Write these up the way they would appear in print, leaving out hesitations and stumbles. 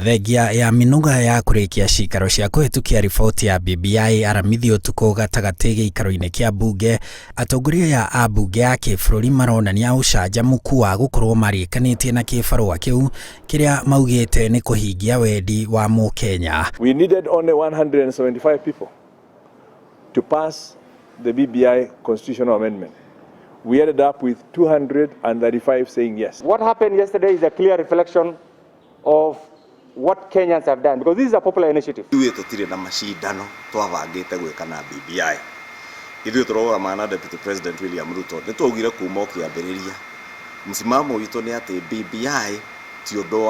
Thengia ya mĩnoga ya kũrĩkia cikaro cia kũhĩtũkia riboti ya BBI aramithi ũtukũ gatagatĩ gĩikaro-inĩ kĩa mbunge, atongoria aya a mbunge ya kĩbũrũri maronania ũcanjamũku wa gũkorwo marĩkanĩtie na kĩbarũa kĩu kĩrĩa maugĩte nĩ kũhingia wendi wa mũkenya. We needed only 175 people to pass the BBI constitutional amendment. We ended up with 235 saying yes. What happened yesterday is a clear reflection of what Kenyans have done, because this is a popular initiative. Ithuĩ tũtirĩ na macindano twabangĩte gwĩka na BBI. Ithuĩ tũrũgamaga na Deputy President William Ruto. Nĩ twaugire kuma o kĩambĩrĩria msimamo witũ nĩ atĩ BBI ti ũndũ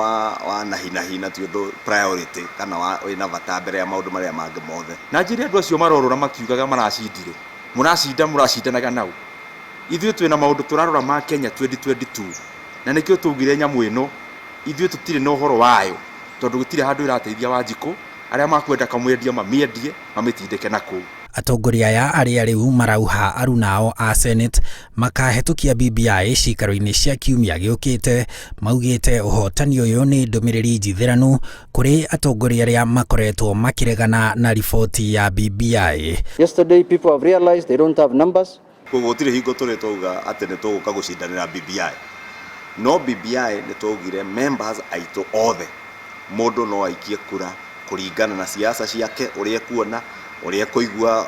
wa nahinahi na ti ũndũ priority kana wĩna bata mbere ya maũndũ marĩa mangĩ mothe. Na njĩre andũ acio marorũra makiugaga maracindire, mũracinda, mũracindanaga nau. Ithuĩ twĩna maũndũ tũrarora ma Kenya 2022, na nĩkĩo twaugire nyamũ ĩno ithuĩ tũtirĩ na ũhoro wayo, tondũ gũtirĩ handũ ĩrateithia Wanjikũ. Arĩa makwenda kamwendia mamĩendie, mamĩtindĩke na kũu. Atongoria aya arĩa rĩu marauha arunao a Senate makahĩtũkia BBI cikaro-inĩ cia kiumia gĩũkĩte, maugĩte ũhotani ũyũ nĩ ndũmĩrĩri njithĩranu kũrĩ atongoria arĩa makoretwo makĩregana na riboti ya BBI. Yesterday people have realized they don't have numbers. Koguo gũtirĩ hingo tũrĩ twauga atĩ nĩ tũgũka gũcindanĩra BBI, no BBI nĩ twaugire members aitũ othe, mũndũ no aikie kura kũringana na siasa ciake, ũrĩa ekuona, ũrĩa ekũigua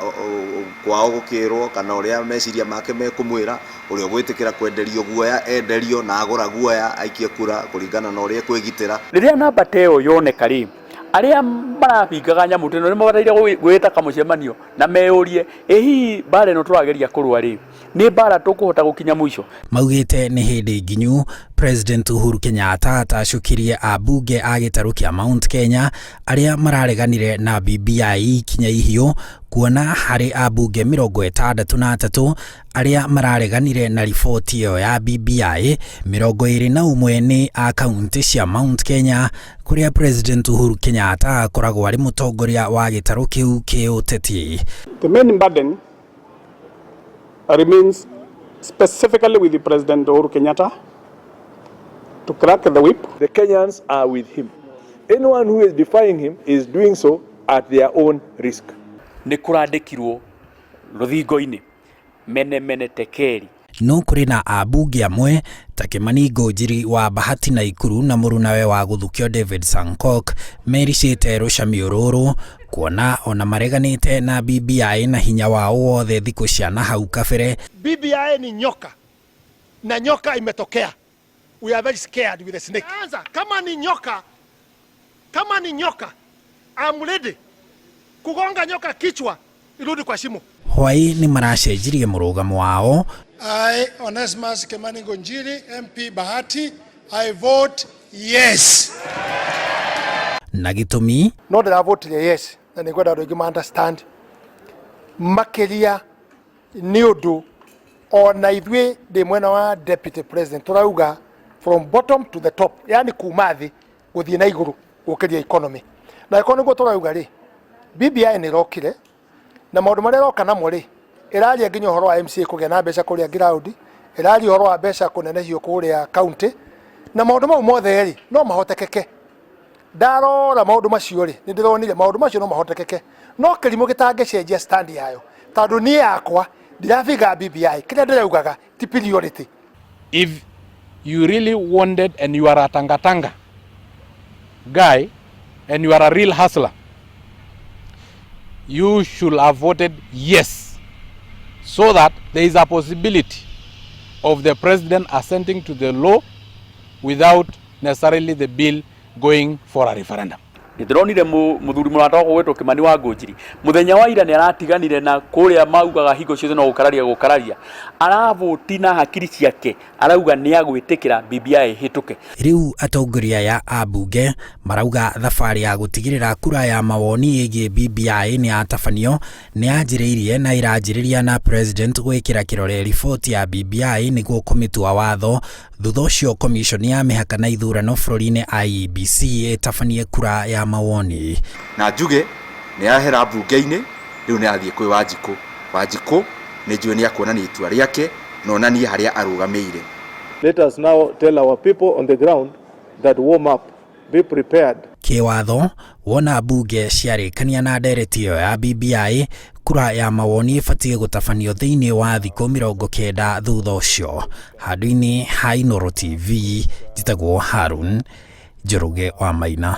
kwao gũkĩrwo, kana ũrĩa meciria make mekũmwĩra, ũrĩa ũgwĩtĩkĩra kwenderio guoya enderio na agũra guoya aikie kura kũringana na ũrĩa ekwĩgitĩra. Rĩrĩa namba ta ĩyo yoneka rĩ, arĩa marabingaga nyamũ ta ĩno nĩ mabataire gwĩta kamũcemanio na meyũrie, ĩ hihi mbara ĩno tũrageria kũrũa rĩ, nĩ mbara tũkũhota gũkinya mũico? Maugĩte nĩ hĩndĩ nginyu President Uhuru Kenyatta atacũkirie ambunge a gĩtarũ kĩa Mount Kenya arĩa marareganire na BBI ikinya ihiũ, kuona harĩ ambunge 63 arĩa marareganire na riboti ĩyo ya BBI, 21 nĩ a kaunti cia Mount Kenya kũrĩa President Uhuru Kenyatta akoragwo arĩ mũtongoria wa gĩtarũ kĩu kĩũteti. The main burden remains specifically with the President Uhuru Kenyatta to crack the whip. The Kenyans are with him. Anyone who is defying him is doing so at their own risk. Nĩ kũrandĩkirwo rũthingo-inĩ, mene mene tekeri. No kũrĩ na ambunge amwe ta Kimani Ngunjiri wa Bahati Naikuru na mũrunawe wa gũthukio David Sankok mericĩte rũcamio rũrũ, kuona ona mareganĩte na BBI na hinya wao wothe thikũ cia na hau kabere. BBI ni nyoka na nyoka imetokea. We are very scared with the snake. Anza, kama ni nyoka, kama ni nyoka, I'm ready kugonga nyoka kichwa irudi kwa shimo. Hwaĩ nĩ maracenjirie mũrũgamo wao. I, Onesmus Kimani Ngunjiri, MP Bahati, I vote yes. Na gĩtũmi? No ndĩravotire yes, na nĩngwenda andũ aingĩ ma understand makĩria, nĩ ũndũ ona ithuĩ ndĩ mwena wa Deputy President tũrauga from bottom to the top, yani kuma thĩ gũthiĩ na igũrũ gũkĩria economy. Na ĩkorwo nĩguo tũrauga rĩ, BBI nĩ ĩrokire na maũndũ marĩa ĩroka namo rĩ, ĩraria nginya ũhoro wa MCA kũgĩa na mbeca kũrĩa ground, ĩraria ũhoro wa mbeca kũnenehio kũrĩa county, na maũndũ mau mothe rĩ, no mahotekeke. Ndarora maũndũ macio rĩ, nĩ ndĩronire maũndũ macio no mahotekeke, no kĩrimũ gĩtangĩcenjia stand yayo, tondũ niĩ yakwa ndirabiga BBI, kĩrĩa ndĩraugaga ti priority. If you really wanted and you are a tangatanga guy and you are a real hustler, you should have voted yes, so that there is a possibility of the president assenting to the law without necessarily the bill going for a referendum. Nĩ ndĩronire mũthuri mũrata wakwa gwĩtwo Kimani wa Ngũnjiri mũthenya wa ira nĩ aratiganire na kũrĩa maugaga hingo ciothe no gũkararia gũkararia, aravũti na hakiri ciake, arauga nĩ agwĩtĩkĩra BBI ĩhĩtũke. Rĩu atongoria aya a mbunge marauga thabarĩ ya gũtigĩrĩra kura ya mawoni ĩgiĩ BBI nĩ yatabanio nĩ yanjĩrĩirie na ĩranjĩrĩria na President gwĩkĩra kĩrore riboti ya BBI nĩguo kũmĩtua watho. Thutha ũcio Commission ya mĩhaka na ithurano bũrũri-inĩ IEBC ĩtabanie kura ya mawoni. Na njuge nĩ yahera mbunge-inĩ, rĩu nĩ yathiĩ kwĩ Wanjikũ. Wanjikũ nĩ njũĩ nĩ akuonania itua rĩake na onanie harĩa arũgamĩire. Let us now tell our people on the ground that warm up, be prepared. Kĩwatho, wona mbunge ciarĩkania na ndereti ĩyo ya BBI, kura ya mawoni ĩbatiĩ gũtabanio thĩinĩ wa thikũ 90 thutha ũcio. Handũ-inĩ ha Inooro TV, njĩtagwo Harun Njoroge wa Maina.